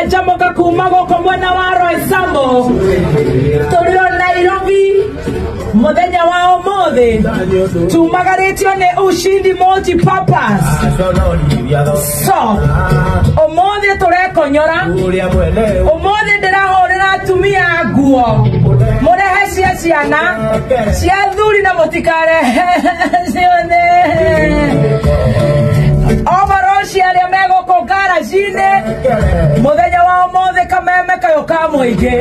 Tũgĩcanjamũka kuma gũkũ mwena wa Roysambu, tũrĩ o Nairobi mũthenya wa ũmũthĩ, tumagarĩtio nĩ Ushindi Multipurpose. So ũmũthĩ tũrekonyora, ũmũthĩ ndĩrahũrĩra atumia nguo, mũrehe cia ciana cia thuri na mũtikarehe ciothe overall cia arĩa megũkũ ngaraci-inĩ mũthenya wa ũmũthĩ. Kameme kayũ ka mũingĩ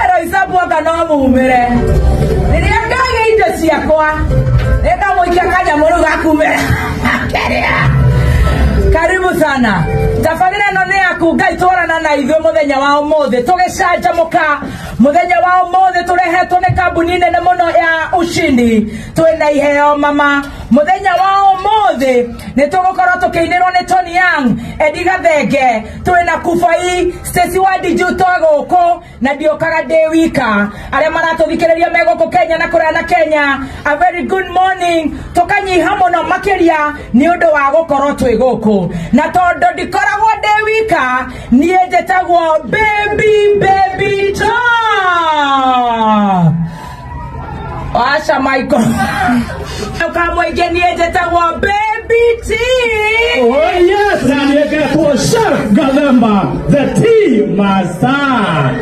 Roysambu anga no mumĩre rĩrĩa ngagĩa indo ciakwa, nĩngamũikia kanyamũ rĩu gakumĩra kĩrĩa. Karibu sana, tabarĩra ĩno nĩ yaku. Ngai twarana na ithuĩ mũthenya wa ũmũthĩ, tũgĩcanjamũka mũthenya wa ũmũthĩ, tũrehetwo nĩ kambuni nene mũno ya Ushindi. Twĩna iheo mama mũthenya wa ũmũthĩ, nĩ tũgũkorwo tũkĩinĩrwo nĩ Tony Young, Edi Gathenge, twĩna Kubai, Stacy wa Digital gũkũ, na ndiũkaga ndĩ wika. Arĩa maratũthikĩrĩria me gũkũ Kenya na kũraya na Kenya, a very good morning. Tũkanyiha mũno makĩria nĩ ũndũ wa gũkorwo twĩ gũkũ, na tondũ ndikoragwo ndĩ wika, niĩ njĩtagwo Baby Baby Top. Washa Michael kamũingĩ, niĩ njĩtagwo Baby T. Oh yes, na nĩgetwo Chef Gathemba, the tea master.